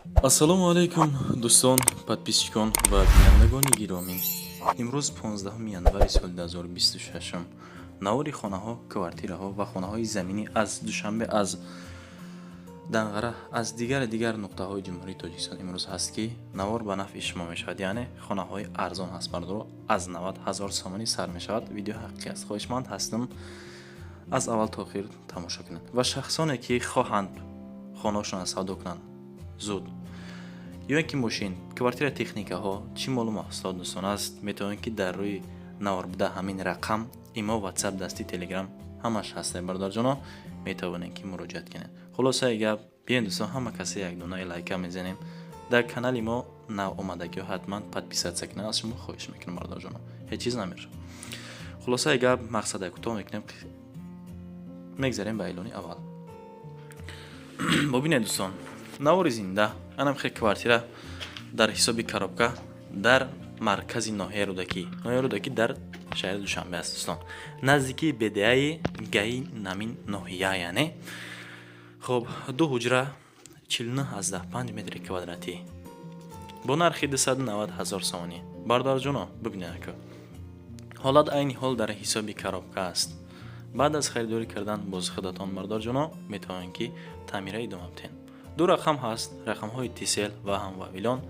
Ассалому алайкум, дӯстон, подписчикон ва бинандагони гиромӣ. Имрӯз 15 январи соли 2026. Навори хонаҳо, квартираҳо ва хонаҳои заминӣ аз Душанбе, аз Данғара, аз дигар дигар нуқтаҳои Ҷумҳурии Тоҷикистон имрӯз ҳаст, ки навор ба нафъи шумо мешавад. Яъне хонаҳои арзон ҳаст, бардоро, аз 90 ҳазор сомонӣ сар мешавад. Видео ҳақиқӣ аст. Хоҳишманд ҳастам, аз аввал то охир тамошо кунед ва шахсоне, ки хоҳанд хонаҳошонро савдо кунанд зуд ё ин ки мошин, квартира, техникаҳо, чӣ молу маҳсулот, дӯстон, аст, метавонед, ки дар рӯи навор буда ҳамин рақам, имо, Ватсап, дасти, Телеграм ҳамаш ҳаста, бародарҷоно, метавонед, ки муроҷиат кунед. Хулосаи гап, биёед, дӯстон, ҳама касе якдона лайка мезанем. Дар канали мо нав омадагиҳо ҳатман подписаться кунед, аз шумо хоҳиш мекунам, бародарҷоно, ҳеҷ чиз намешавад. Хулосаи гап, мақсада кӯтоҳ мекунем, мегзарем ба эълони аввал. Бубинед, дӯстон, навори зинда. Анам хе квартира дар ҳисоби коробка дар маркази ноҳияи Рӯдакӣ. Ноҳияи Рӯдакӣ дар шаҳри Душанбе аст, дӯстон, наздикии БДАи ГАИ намин ноҳия. Яъне хоб, ду ҳуҷра, 49,5 метри квадратӣ бо нархи 290 ҳазор сомонӣ. Бародарҷоно, бибинед, ака, ҳолат айни ҳол дар ҳисоби коробка аст. Баъд аз харидорӣ кардан боз худатон, бародарҷоно, метавонед, ки таъмира идома бидиҳед. Ду рақам ҳаст, рақамҳои Тисел ва ҳам Вавилон,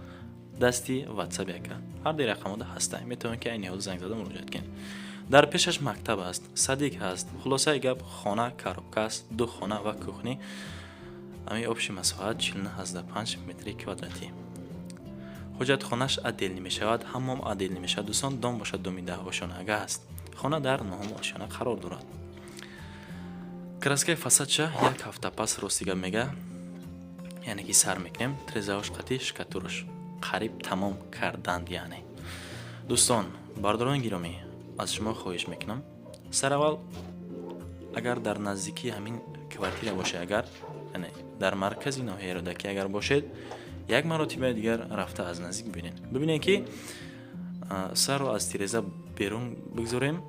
дасти Ватсап яка ҳарди рақамода ҳаста, метавонед, ки айни ҳол занг зада муроҷиат кунед. Дар пешаш мактаб аст, садик ҳаст. Хулосаи гап, хона коробка аст, ду хона ва кухни. Ами общий масоҳат 49,5 метри квадратӣ. Ҳоҷатхонаш отдельный мешавад, ҳаммом отдельный мешавад, дӯстон. Дом бошад, доми даҳошонага аст. Хона дар нуҳум ошёна қарор дорад. Краскаи фасадша як ҳафта пас, рости гап мега, яъне ки сар мекунем. Трезаош қатӣ штукатураш қариб тамом карданд. Яъне, дӯстон, бардорони гиромӣ, аз шумо хоҳиш мекунам, сараввал, агар дар наздикии ҳамин квартира бошед, агар яъне дар маркази ноҳияи Рӯдакӣ агар бошед, як маротибаи дигар рафта аз наздик бибинед. Бибинед, ки сарро аз тиреза берун бигзорем,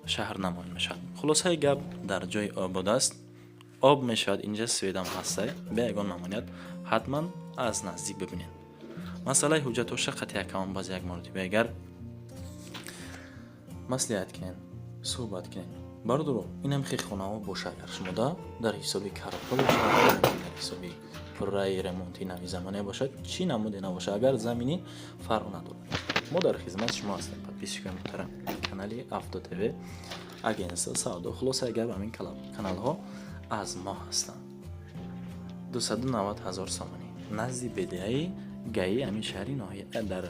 шаҳр намоён мешавад. Хулосаи гап, дар ҷои обод аст, об мешавад, инҷа светам ҳастай, бе ягон мамоният. Ҳатман аз наздик бибинед. Масъалаи ҳуҷҷатҳоша қатъи якамон баъзе як маротиба агар маслиҳат кунед, суҳбат кунед. Бародаро, инам хел хонаҳо боша, агар шумода дар ҳисоби коробка бошад, дар ҳисоби пурраи ремонти нави замоне бошад, чӣ намуде набошад, агар заминӣ, фарқ надорад, мо дар хизмати шумо ҳастем. Подписчикои муҳтарам, канали Авто ТВ, агентство, савдо, хулосаи гап, ҳамин каналҳо аз мо ҳастанд. 290 ҳазор сомонӣ, назди БДАи ГАИ ҳамин шаҳри ноҳия дар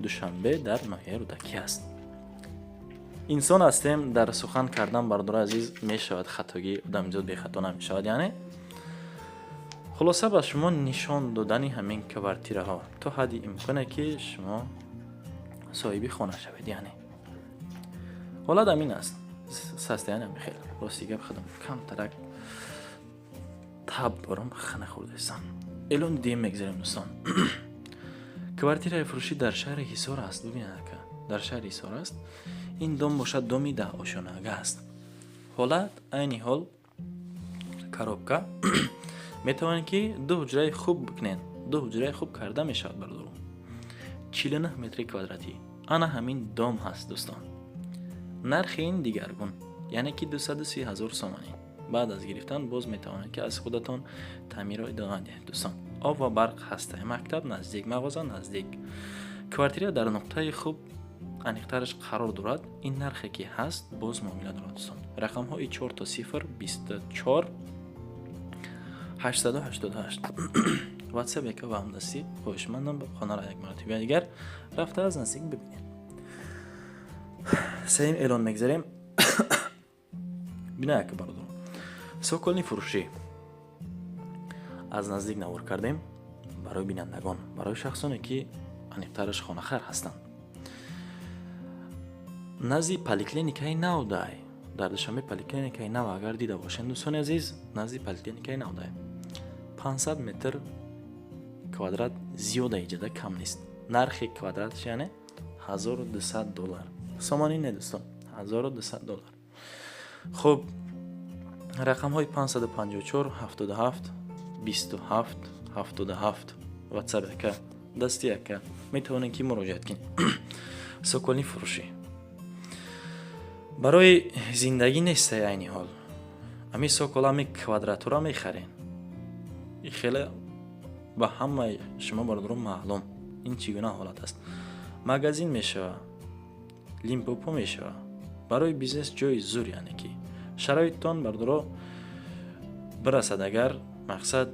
Душанбе, дар ноҳияи Рӯдакӣ аст. Инсон ҳастем, дар сухан кардан, бародари азиз, мешавад хатогӣ, одамизод бехато намешавад. Яъне, хулоса, ба шумо нишон додани ҳамин квартираҳо то ҳадди имконе, ки шумо соҳиби хона шавед. Яъне ҳолат ҳамин аст, состояние ҳамин хел. Рости гап, худам камтарак таб дорам, хана хӯрдаистам. Эълони дуюм мегзарем, дӯстон. Квартираи фурӯшӣ дар шаҳри Ҳисор аст. Бибинед, ака, дар шаҳри Ҳисор аст. Ин дом бошад, доми даҳошонага аст. Ҳолат айни ҳол коробка. Метавонед, ки ду ҳуҷраи хуб бикунед, ду ҳуҷраи хуб карда мешавад, бародаро. 49 метри квадратӣ ана ҳамин дом ҳаст, дӯстон. Нархи ин дигаргун, яъне ки 230 ҳазор сомонӣ. Баъд аз гирифтан боз метавонед, ки аз худатон таъмирро идома диҳед. Дӯстон, об ва барқ ҳаста, мактаб наздик, мағоза наздик. Квартира дар нуқтаи хуб, аниқтараш, қарор дорад. Ин нархе, ки ҳаст, боз муомила дорад, дӯстон. Рақамҳои 00000 24 888, Ватсап яка ва ҳамдастӣ. Хоҳишмандам, хонаро як маротиба дигар рафта аз наздик бибинед. Сеюм эълон мегзарем. Бинаяк, бародарон, цокольный фурӯшӣ аз наздик навор кардем барои бинандагон, барои шахсоне, ки аниқтараш хонахар ҳастанд. Назди поликлиникаи навдай дар Душанбе, поликлиникаи нав агар дида бошед, дӯстони азиз, назди поликлиникаи навдай, 500 метр квадрат зиёда, иҷода кам нест. Нархи квадратш яъне 1200 доллар, сомонӣ не, дӯстон, 1200 доллар. Хуб, рақамҳои 554 77 27. 77 WhatsApp ака, дасти ака, метавонед, ки муроҷиат кунед. Соколни фурӯшӣ барои зиндагӣ нестай. Айни ҳол ами Сокол, ами квадратура мехарен, и хеле ба ҳамаи шумо, бародаро, маълум, ин чӣ гуна ҳолат аст. Магазин мешава, Лимпопо мешава, барои бизнес ҷои зур. Яъне ки шароиттон, бародаро, бирасад, агар мақсад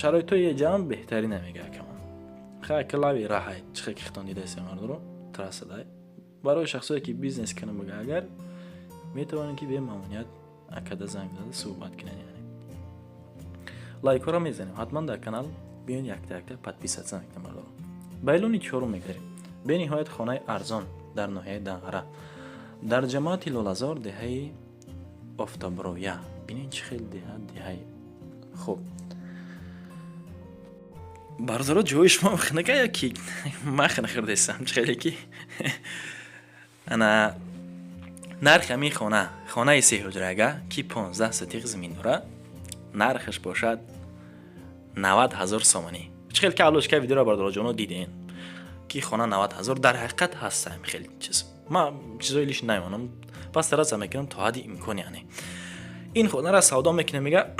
шароитҳои ҷамъ беҳтарӣ намега акамон. Ха, лави раҳай, чихе ки хитон дидасе, бародаро, трассадай. Барои шахсое, ки бизнес кунам бага, агар метавонед, ки бемамоният акада занг зада суҳбат кунед. Яъне лайкҳоро мезанем ҳатман, дар канал биён, якта якта подписаться мекунем, бародаро. Ба эълони чорум мегзарем. Бениҳоят хонаи арзон дар ноҳияи Данғара, дар ҷамоати Лолазор, деҳаи Офтоброя. Бинед, чӣ хел деҳа, деҳаи хуб, бародаро. Ҷои шумо хинака ки ман хӯрдесам, чӣ хеле ки ана нархи ҳамин хона, хонаи сеҳуҷрага, ки 15 сотиқ замин дора, нархаш бошад 90 000 сомонӣ. Чӣ хел ки аллошка видеоро, бародароҷоно, диден, ки хона 90 000 дар ҳақиқат ҳаста. Хеле чиз ма чизои лиш намемонам, пас тараза мекунам то ҳадди имкон. Яъне ин хонара савдо мекунем, мега,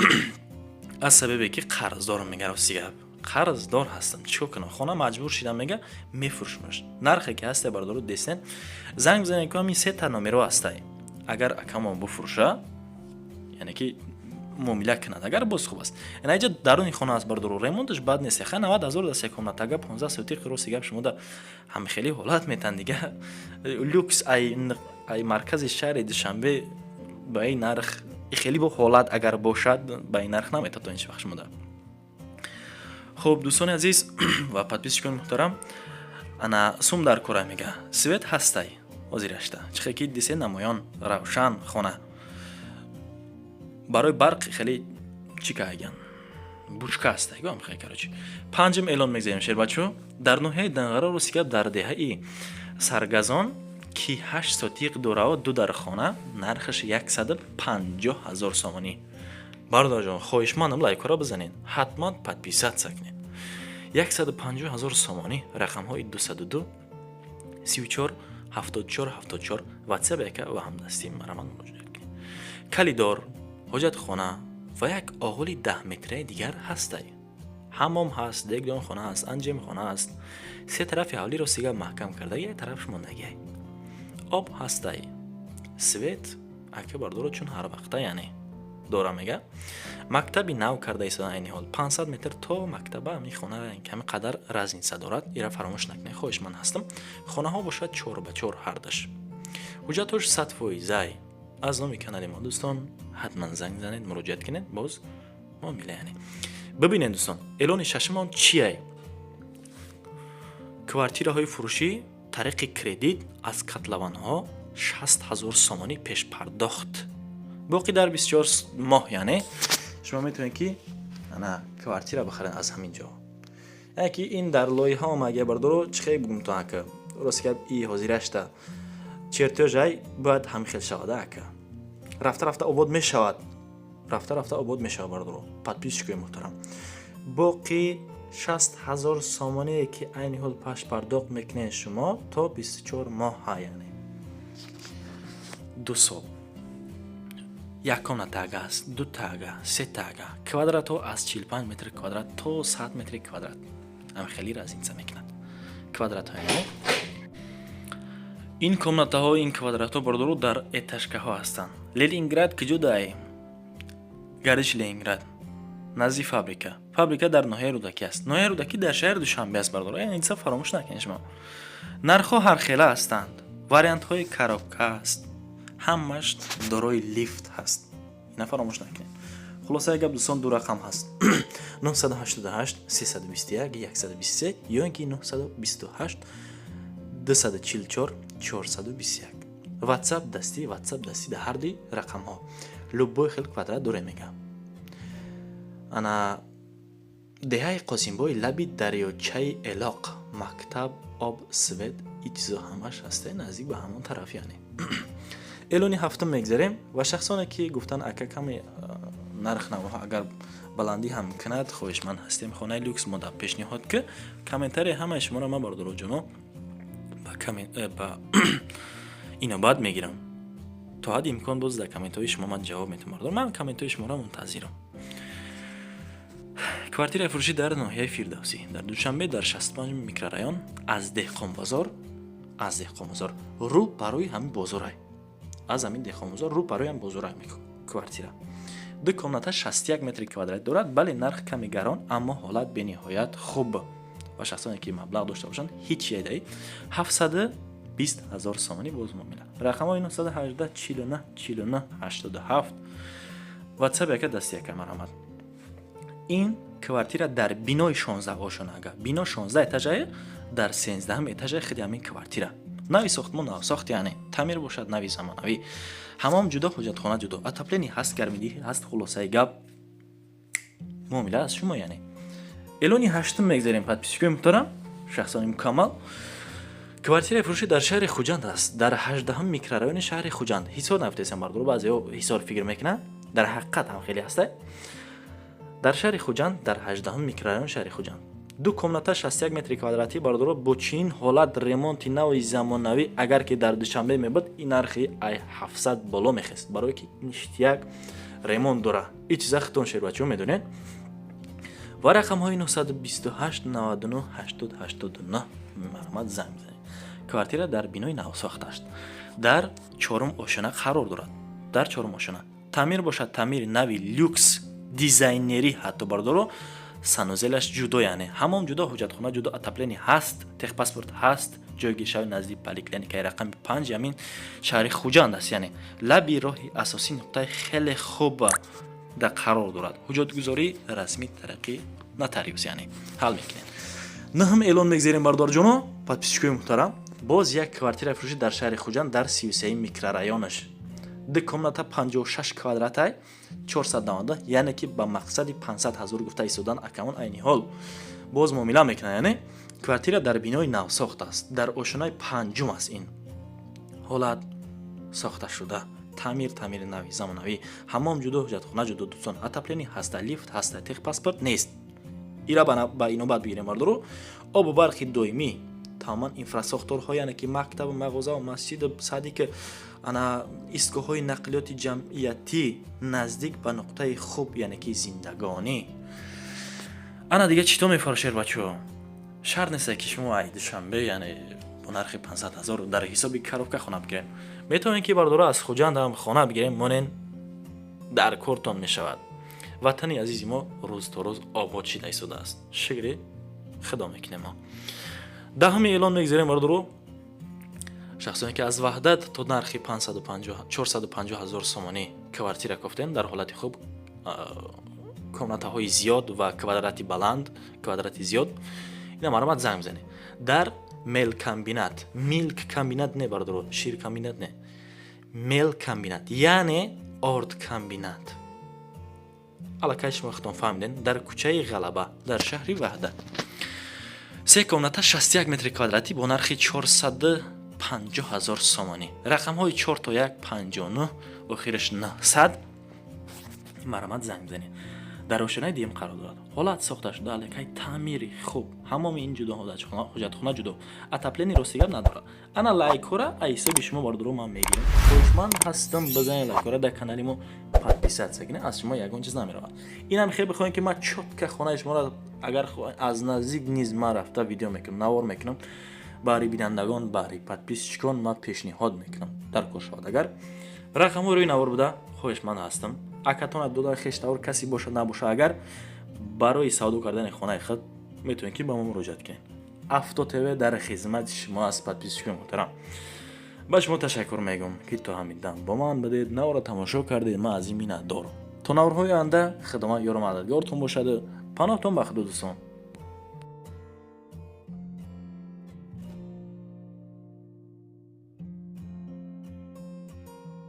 аз сабабе ки қарздорам, мега, рости гап, қарздор ҳастам, чӣ кор кунам, хона маҷбур шидам, мега, мефурӯшмаш. Нархе ки ҳасте, бародаро, дестен, занг бизанед, ки ҳамин сета номеро ҳастай. Агар акамо буфурӯша, яъне ки муомила кунад, агар боз хуб аст. Ина иҷа даруни хона аст, бародаро, ремонташ бад нест. Ха, 90 000 да се комната, агар 15 сотиқ, рости гап, шумо да ҳамхели ҳолат метан дига люкс ай маркази шаҳри Душанбе ба ин нарх, хеле бо ҳолат агар бошад, ба ин нарх наметад то ин вақт шумо да. Хуб, дӯстони азиз ва подписчикони муҳтарам, ана сум дар кора, мега, свет ҳастай ҳозирашта, чихе ки дисе, намоён, равшан хона. Барои барқ хеле чӣ каяган, бучка ҳастай гӯам. Хе, короче, панҷум эълон мегзарем, шербачо, дар ноҳияи Данғара, рости гап, дар деҳаи Саргазон, ки 8 сотиқ дорао, ду дар хона, нархаш 150 000 сомонӣ. Бародарҷон, хоҳишмандам, лайкҳоро бизанед, ҳатман подписаться кунед. 150 000 сомонӣ, рақамҳои 202 34 74 74 ватсап яка ва ҳамдастӣ марамат муроҷиат кунед. Калидор, ҳоҷатхона ва як оғули 10 метраи дигар ҳастай. Ҳаммом ҳаст, дегдонхона ҳаст, анҷемхона ҳаст. Се тарафи ҳавлиро сига маҳкам карда, як тарафш мондагиай. Об ҳастай, свет ака, бардоро, чун ҳар вақта, яъне дора, мега. Мактаби нав карда истодан айни ҳол, 500 метр то мактаба ҳамин хона ками қадар разница дорад, ира фаромӯш накунед, хоҳишманд ҳастам. Хонаҳо бошад 4 ба 4 ҳардаш, ҳуҷҷатҳош 100 фоизай. Аз номи канали мо, дӯстон, ҳатман занг занед, муроҷиат кунед, боз муомила. Яъне бибинед, дӯстон, эълони шашумон чиай? Квартираҳои фурӯшӣ тариқи кредит аз котлованҳо, 60 000 сомонӣ пешпардохт, боқӣ дар 24 моҳ. Яъне шумо метавонед, ки ана квартира бихаред аз ҳамин ҷо. Яъне ки ин дар лоиҳа омага, бардоро, чӣ хел бугум то, ака, рости гап, и ҳозирашта чертёжай бояд ҳамин хел шавада, ака. Рафта рафта обод мешавад, рафта рафта обод мешавад. Бардоро, подписчикои муҳтарам, боқӣ 60 000 сомоние, ки айни ҳол пешпардохт мекунед шумо, то 24 моҳа, яъне 2 сол. Як комнатага аст, ду тага, се тага, квадратҳо аз 45 метри квадрат то 100 метри квадрат, ам хеле разница мекунад квадратҳои мо. Ин комнатаҳо, ин квадратҳо, бардору, дар этажкаҳо ҳастанд. Ленинград куҷодай? Гардиши Ленинград, назди фабрика. Фабрика дар ноҳияи Рӯдакӣ аст, ноҳияи Рӯдакӣ дар шаҳри Душанбе аст, бардоро, яъне чиза фаромӯш накунед шумо. Нархҳо ҳархела ҳастанд, вариантҳои коробка аст, ҳамаш дорои лифт ҳаст, ина фаромӯш накунед. Хулосаи гап, дӯстон, ду рақам ҳаст: 988 321 123 ё ин ки 928 244 421. Ватсап дастӣ, ватсап дастӣ дар ҳарди рақамҳо. Любой хел квадрат доре, мега. Ана деҳаи Қосимбой, лаби дарёчаи Элоқ, мактаб, об, свет, и чизо ҳамаш ҳаста, наздик ба ҳамон тараф. Яъне эълони ҳафтум мегзарем ва шахсоне, ки гуфтанд, ака, каме нарх навоҳо агар Баландӣ ҳам кунад, хоҳишманд ҳастем. Хонаи люкс мо дар пешниҳод ки комментарии ҳамаи шуморо ман, бародароҷоно, ба инобат мегирам. То ҳадди имкон боз дар комментҳои шумо ман ҷавоб метавам. Бародар, ман комментҳои шуморо мунтазирам. Квартираи фурӯшӣ дар ноҳияи Фирдавсӣ, дар Душанбе, дар 65 микрорайон, аз Деҳқонбозор, аз Деҳқонбозор рӯ барои ҳамин бозорай, аз ҳамин Деҳқонбозор рӯ барои ҳам бозорай. Квартира ду комната, 61 метри квадратӣ дорад. Бале, нарх ками гарон, аммо ҳолат бениҳоят хуб ва шахсоне ки маблағ дошта бошанд, ҳеҷ ядаи 720 ҳазор сомонӣ боз муомила. Рақамҳои 918 49 49 87, Ватсап яка, дасти яка, марҳамат. Ин квартира дар бинои 16 ошона. Ага бино 16 этажае, дар 13 этажаи худи ҳамин квартира. Нави сохтмон, навсохт, яъне таъмир бошад, нави замонавӣ. Ҳамом ҷудо, ҳоҷатхона ҷудо, отопление ҳаст, гармидиҳӣ ҳаст. Хулосаи гап, муомила аз шумо. Яъне эълони ҳаштум мегзарем, подписчикои муҳтарам, шахсони мукаммал. Квартираи фурӯшӣ дар шаҳри Хуҷанд аст, дар 18-ум микрорайони шаҳри Хуҷанд. Ҳисор нафтесам, бардоро, баъзеҳо Ҳисор фикр мекунанд, дар ҳақиқат ҳам хеле ҳаста. Дар шаҳри Хуҷанд, дар 18-ум микрорайони шаҳри Хуҷанд, ду комната, 61 метри квадратӣ. Бардоро, бо чунин ҳолат, ремонти нави замонавӣ, агар ки дар Душанбе мебуд, ин нархи ай 700 боло мехест, барое ки ништяк ремонт дора. И чиза худтон, шербачаҳо, медонед. Ва рақамҳои 928 99 80 89, марҳамат, занг бизанед. Квартира дар бинои навсохт аст, дар чорум ошона қарор дорад, дар чорум ошона. Таъмир бошад, таъмири нави люкс, дизайнерӣ ҳатто, бардоро, санузелаш ҷудо, яъне ҳамом ҷудо, ҳоҷатхона ҷудо, отопление ҳаст, техпаспорт ҳаст. Ҷойгиршави назди поликлиникаи рақами 5 ҳамин шаҳри Хуҷанд аст, яъне лаби роҳи асосӣ, нуқтаи хеле хуб да қарор дорад. Ҳуҷҷатгузорӣ расмӣ тариқи нотариус, яъне ҳал мекунед. Наҳум эълон мегзерем, бародарҷоно, подписчикои муҳтарам. Боз як квартира фурӯшӣ дар шаҳри Хуҷанд, дар 33 микрорайонаш, ду комната, 56 квадратай, 490, яъне ки ба мақсади 500 ҳазор гуфта истодан акамон, айни ҳол боз муомила мекунад. Яъне квартира дар бинои навсохт аст, дар ошонаи панҷум аст. Ин ҳолат сохта шуда, таъмир, таъмири нави замонавӣ, ҳамом ҷудо, ҳуҷҷатхона ҷудо, дӯстон, отопление ҳаста, лифт ҳаста, техпаспорт нест. Ира ба инобат бигирем, бардоро. Обу барқи доимӣ, тамоман инфрасохторҳо, яъне ки мактабу мағозаву масҷиду садик, ана истгоҳҳои нақлиёти ҷамъиятӣ, наздик ба нуқтаи хуб, яъне ки зиндагонӣ. Ана дига чӣ то мефарошер, бачаҳо? Шарт несте, ки шумо ай Душанбе, яъне бо нархи 500 ҳазор дар ҳисоби коробка хона бигирем. Метавонем, ки, бардора, аз Хуҷанд ҳам хона бигирем, монен, дар кортон мешавад. Ватани азизи мо рӯз то рӯз обод шида истодааст, шукри Худо мекунем мо. 10-уми эълон мегузарем, бардоро. Шахсоне ки аз Ваҳдат то нархи 450 ҳазор сомонӣ квартира кофтем, дар ҳолати хуб, комнатаҳои зиёд ва квадрати баланд, квадрати зиёд, ина марҳамат, занг бизанед. Дар мелкомбинат, милк комбинат не, бардоро, ширкомбинат не, мелкомбинат, яъне ордкомбинат, аллакай шумо худтон фаҳмидем, дар кӯчаи Ғалаба, дар шаҳри Ваҳдат, се комната, 61 метри квадратӣ бо нархи 450 ҳазор сомонӣ. Рақамҳои 4 то 1 59, охираш 900, марҳамат, занг бизанед. Дар ошонаи дуюм қарор дорад. Ҳолат сохта шуда, аллакай таъмири хуб, ҳамоми ин ҷудо, ҳоҷатхона ҷудо, отопление рости гап надорад. Ана лайкҳора аз ҳисоби шумо, бардоро, ман мегирам. Хоҳишманд ҳастам, бизанед лайкҳора, дар канали мо подписаться кунед, аз шумо ягон чиз намеравад. Инам хел бихоҳем, ки ман чётко хонаи шуморо, агар аз наздик низ ман рафта видео мекунам, навор мекунам, баҳри бинандагон, баҳри подписчикон ман пешниҳод мекунам. Дар кор шавад агар, рақамҳои рӯи навор буда. Хоҳишманд ҳастам, акатона дода, хештавор касе бошад, набошад, агар барои савдо кардани хонаи худ, метавонед, ки ба мо муроҷиат кунед. Авто ТВ дар хизмати шумо аст. Подписчикои муҳтарам, ба шумо ташаккур мегӯм, ки то ҳамин дам бо ман будед, навора тамошо кардед. Ман аз ин миннатдорам. То наворҳои оянда Худованд ёру мададгортон бошаду паноҳтон ба Худо, дӯстон.